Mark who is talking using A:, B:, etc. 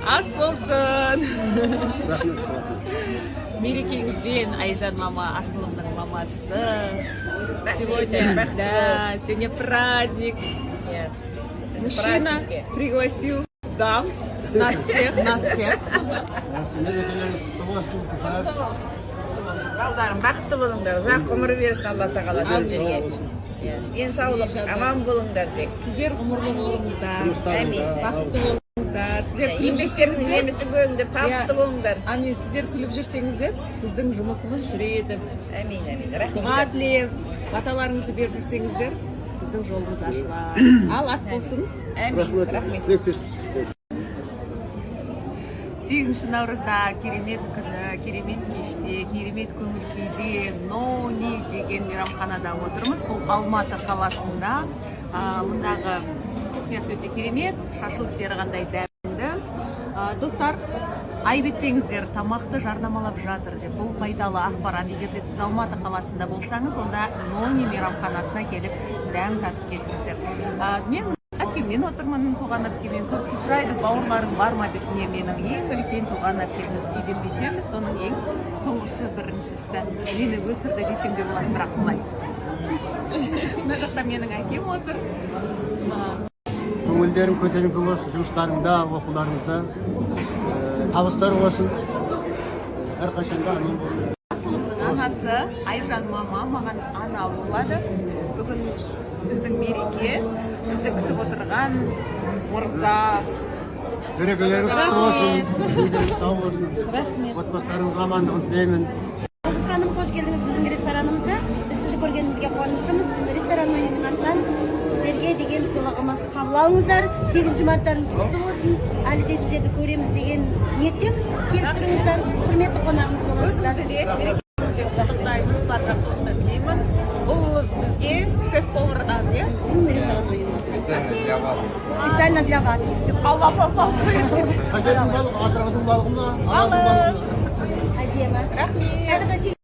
A: Ас болсын!
B: Рахмет.
A: Мерекеңізбен, Айжан мама, Асылымның мамасы. Сегодня, да, сегодня праздник. Мужчина пригласил дам, нас всех, нас всех.
B: Мерекелеріңіз құтты болсын, қыздар.
C: Балдарым, бақытты болыңдар, ұзақ ғұмыр берсін Алла тағала сендерге. Иә, денсаулық, аман болыңдар тек.
A: Сіздер ғұмырлы болыңыздар.
B: Жұмыстарыңда.
A: Бақытты болыңыздар. Сіздер күліп
C: Еңбектеріңіз
A: жүрсеңіздер,
C: жемісін көріңдер, табысты болыңдар.
A: Амин. Сіздер күліп жүрсеңіздер, біздің жұмысымыз жүреді.
C: Әмин, әмин,
A: Дұға
C: рахмет.
A: тілеп, баталарыңызды беріп жүрсеңіздер, біздің жолымыз ашылады. Ал ас болсын.
C: Әмин,
B: Рахмет.
C: рахмет.
B: Тілектеспіз.
A: 8 наурызда керемет күні, керемет кеште, керемет көңіл күйде Нони деген мейрамханада отырмыз. Бұл Алматы қаласында. Мұндағы кухнясы өте керемет, шашлыктері қандай дәмді. Достар, айып етпеңіздер, тамақты жарнамалап жатыр деп. Бұл пайдалы ақпарат. Егер де сіз Алматы қаласында болсаңыз, онда Нони мейрамханасына келіп, дәм татып кетіңіздер. Мен әпкеммен отырмын, туған әпкеммен. Көбісі сұрайды, бауырларың бар ма деп. Міне, менің ең үлкен туған әпкеміз. Үйде бесеуміз, соның ең тұңғышы, біріншісі. Мені өсірді десем де болады, бірақ былай. Мына жақта менің әкем отыр.
B: Көңілдерің көтеріңкі болсын, жұмыстарыңда, оқуларыңызда табыстар болсын. Әрқашанда аман болыңдар.
A: Асылымның анасы Айжан мама маған ана болады. Бүгін біздің мереке, бізді күтіп отырған мырза.
B: Мерекелеріңіз құтты болсын, үйлеріңіз сау болсын.
A: Рахмет.
B: Отбасыларыңызға амандығын тілеймін.
D: Жұлдыз ханым, қош келдіңіз біздің ресторанымызға! Біз сізді көргенімізге қуаныштымыз. Ресторан үйінің атынан сіздерге деген сыйлығымыз, қабыл алыңыздар. 8 марттарыңыз құтты болсын! Әлі де сіздерді көреміз деген ниеттеміз. Келіп тұрыңыздар, құрметті қонағымыз боласыздар.
A: Өзіңізді де мерекеңізбен құттықтаймын, бар жақсылықты тілеймін. Бұл бізге шеф повардан, иә?
D: Ресторан үйінің.
E: Специально для вас.
D: Специально для вас.
A: Алла, алла.
B: Қажеттің балығы, Атыраудың балығы ма, Аралдың балығы ма?
D: Әдемі.
A: Рахмет.
D: Тағы да.